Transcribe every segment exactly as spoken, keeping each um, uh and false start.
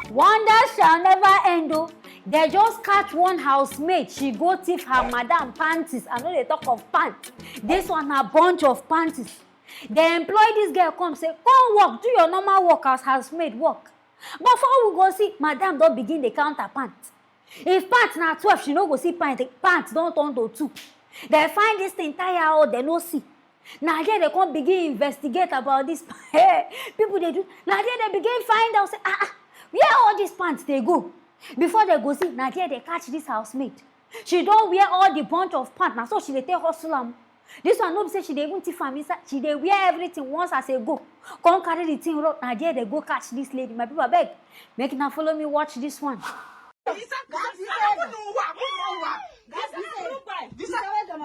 Wonders shall never end o. They just catch one housemaid, she go thief her madam panties. I no dey talk of pants. This one na bunch of panties. They employ this girl come say, "Come work, do your normal work as housemaid work." Before we go see, madam don begin dey count her pants. If pants na twelve, she no go see pants. Pants don turn to two. They find this thing tire out, they no see. Na there they come begin investigate about this. Hey, people dey do. Na there they begin find out say, "Ah, ah, where all these pants dey go?" Before they go see, na there they catch this housemaid. She don wear all the bunch of pants. Na so she dey take hustle am. This one no be say she dey even thief am inside. She dey wear everything once as a go. Come carry the thing run. Na there they go catch this lady. My people, abeg, make una follow me watch this one. Dzikisa, dzikisa. Dzikisa. Dzikisa. Dzikisa.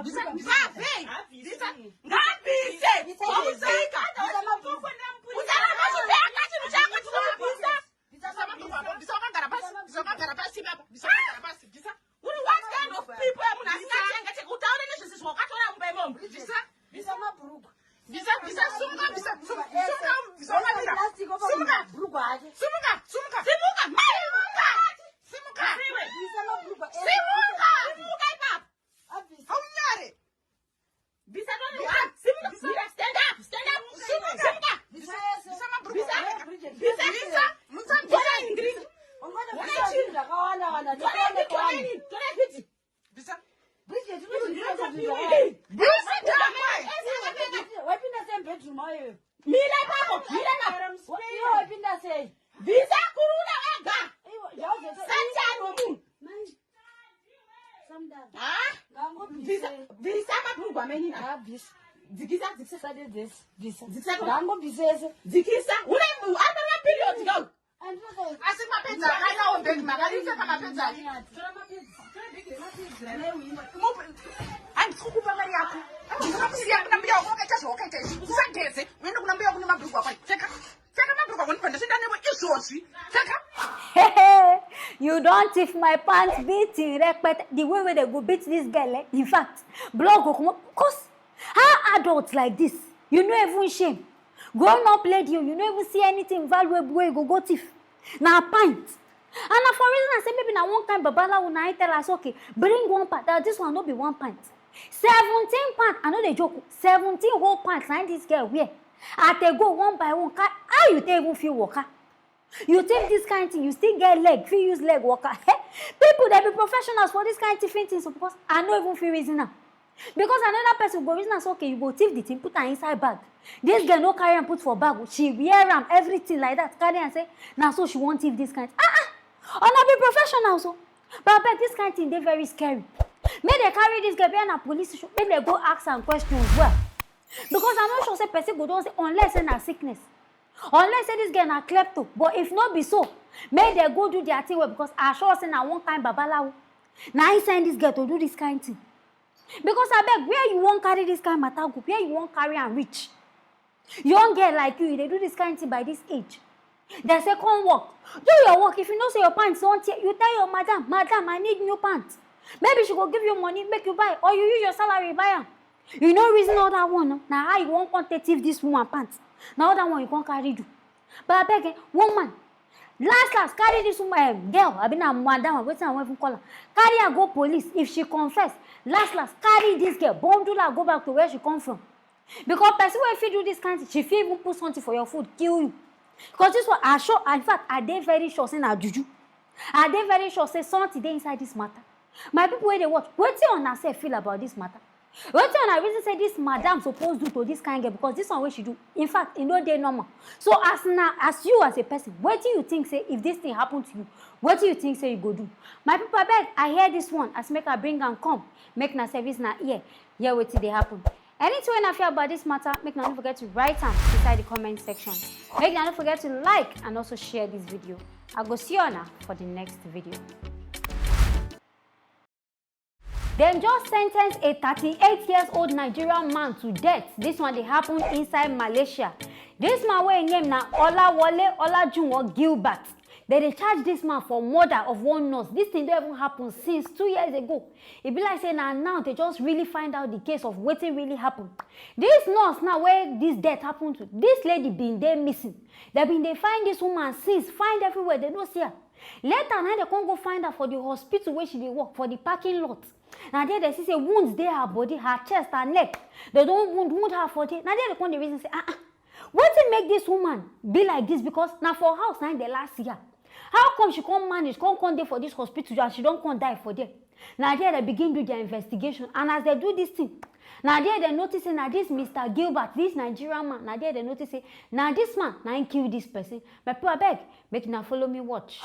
Dzikisa. Dzikisa. Ule mu-, apa ma period go? Asi mapedza kana obeki makalize kana mapedza. Ani kukupa mari yako. Ani kukupa mari yako na mbuya wako kaita zvawakaita izvi. Usageze. Uende kuna mbuya wako nemabhurugwa kwai. Pfeka. Pfeka mabhurugwa ako ndibva ndasenda newe izvozvi. Pfeka. You don thief my pants beating rekpete. The way wey they go beat this girl, eh? In fact, blood go comot. Cause how adult like this? You no even shame. Grown up lady, you, you no even see anything valuable wey you go go thief. Na pint. And na for reason I say maybe na one kind babalawo na him tell us, "Okay, bring one pint." That this one no be one pint. Seventeen pint, I no dey joke. Seventeen whole pints na him this girl wear. At a go, one by one, ca-, how you take even fit waka? You think this kind thing, you still get leg, fit use leg waka? People, they be professionals for this kind thiefing things, because I no even fit reason am. Because another person go reason am say, "Okay, you go thief the thing, put am inside bag." This girl no carry am put for bag o. She wear am, everything like that, carry am say na so she wan thief this kind. Ah, ah! Una be professionals o. But abeg, this kind thing dey very scary. Make they carry this girl, where na police station, make they go ask am questions well. Because I no sure say person go don say, unless say na sickness. Unless say this girl na klepto. But if no be so, make they go do their thing well, because I sure say na one kind babalawo na him send this girl to do this kind thing. Because abeg, where you wan carry this kind matter go? Where you wan carry am reach? Young girl like you, you dey do this kind thing by this age. They say, "Come work. Do your work." If you know say your pants don tear, you tell your madam, "Madam, I need new pants." Maybe she go give you money, make you buy, or you use your salary buy am. You no reason all that one, no? Na how you wan come take thief this woman pants? Na all that one you come carry do? But abeg, eh, woman, last last, carry this woman, um, girl, abi na madam, wetin I wan even call her? Carry her go police. If she confess, last last, carry this girl, bundle her, go back to where she come from. Because person wey fit do this kind thing, she fit even put something for your food, kill you. Because this one, I sure, in fact, I dey very sure say na juju. I dey very sure say something dey inside this matter. My people wey dey watch, wetin una sef feel about this matter? Wetin una reason say this madam suppose do to this kind girl? Because this one wey she do, in fact, e no dey normal. So as na, as you as a person, wetin you think say if this thing happen to you, wetin you think say you go do? My people, abeg, I hear this one, as make I bring am come, make na service na ear, hear wetin dey happen. Anything wey una feel about this matter, make una no forget to write am inside the comment section. Make una no forget to like and also share this video. I go see una for the next video. Dem just sentence a thirty-eight years old Nigerian man to death. This one dey happen inside Malaysia. This man wey im name na Olawole Olajunwo Gilbert. Dem dey charge this man for murder of one nurse. This thing don even happen since two years ago. E be like say na now they just really find out the case of wetin really happen. This nurse now wey this death happen to, this lady bin dey missing. They bin dey find this woman since, find everywhere, they no see her. Later na they come go find her for the hospital where she dey work, for the parking lot. Na there they see say wounds dey her body, her chest, her neck. They don wound wound her for there. Na there they come dey reason say, ah ah, wetin make this woman be like this, because na for house na they last see her. How come she come manage come come dey for this hospital and she don come die for there? Na there they begin do their investigation, and as they do this thing, na there they notice say na this Mister Gilbert, this Nigerian man, na there they notice say na this man na him kill this person. My people, abeg, make una follow me watch.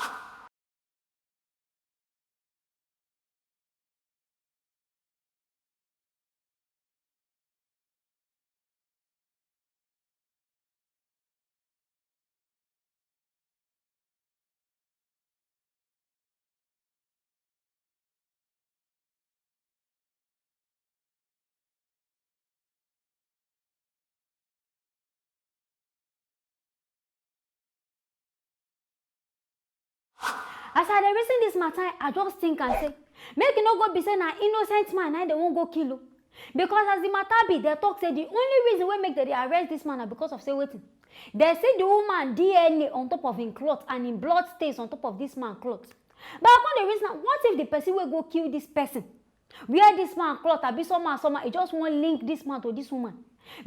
As I dey reason this matter, I just think and say, make e no go be say na innocent man na they won't go kill o. Because as the matter be, they talk say the only reason wey make they dey arrest this man na because of say wetin? They see the woman D N A on top of him cloth and him blood stains on top of this man cloth. But I come dey reason am, what if the person wey go kill this person wear this man cloth, abi somehow somehow e just wan link this man to this woman?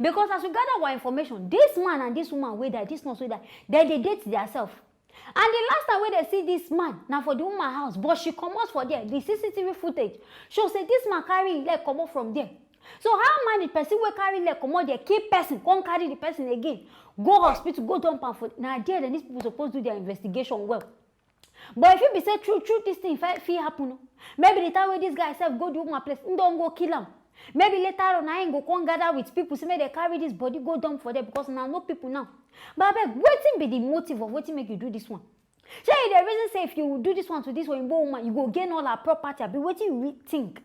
Because as we gather our information, this man and this woman wey die, this nurse wey die, dem dey date their self. And the last time wey dem see this man na for the woman house, but she comot for there. The C C T V footage show say this man carry him leg comot from there. So how man, the person wey carry leg comot there, kill person, come carry the person again go hospital, go dump am for, na there then these people suppose do their investigation well. But if you be say true true this thing fit fit happen o, maybe the time wey this guy sef go the woman place, him don go kill am. Maybe later on na him go come gather with people say make dem carry this body go dump for there, because na no people now. But abeg, wetin be the motive of wetin make you do this one? Shey you dey reason say if you do this one to this oyinbo woman, you go gain all her property, abi wetin you really think?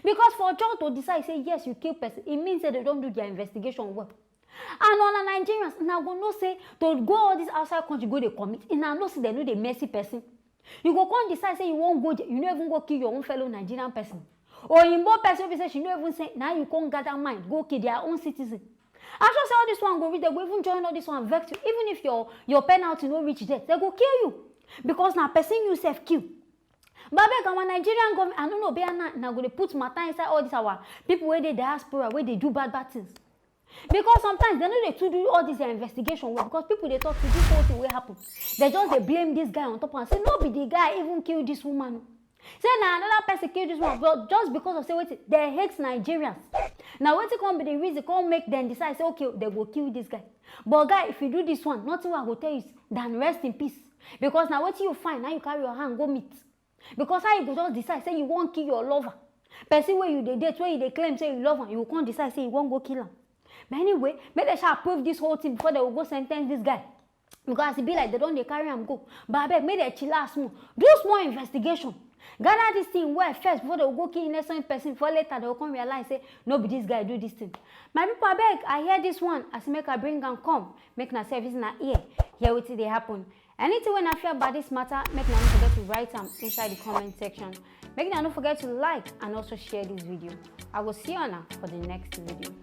Because for John to decide say yes, you kill person, e mean say they don do their investigation well. And una Nigerians, una go know say to go all this outside country go dey commit, una know say they no dey mercy person. You go come decide say you wan go there, you no even go kill your own fellow Nigerian person. Oyinbo person wey be say she no even say na you come gather mind go kill their own citizen. I sure say all this one go reach, they go even join all this one vex you. Even if your your penalty no reach death, they go kill you because na person you sef kill. But abeg, our Nigerian government, I no know, be na na go dey put matter inside all this our people wey dey diaspora wey dey do bad bad things. Because sometimes they no dey too do all this their investigation well, because people dey talk say this whole thing wey happen, they just dey blame this guy on top and say no be the guy even kill this woman o. Say na another person kill this woman, but just because of say wetin, they hate Nigerians. Na wetin come be the reason come make them decide say okay, they go kill this guy. But guy, if you do this one, nothing wey I go tell you is than rest in peace. Because na wetin you find, na you carry your hand go meet. Because how you go just decide say you wan kill your lover, person wey you dey date, wey you dey claim say you love am, you go come decide say you wan go kill am? But anyway, make dem sha prove this whole thing before dem go go sentence this guy, because e be like dem don dey carry am go. But abeg, make dem chillax small, do small investigation, gather this thing well first before dem go kill innocent person, before later dem go come realize say no be this guy do this thing. My people, abeg, I hear this one, as make I bring am come, make una sef use una ear hear wetin dey happen. Anything wey una feel about this matter, make una no forget to write am inside the comment section. Make una no forget to like and also share this video. I go see una for the next video.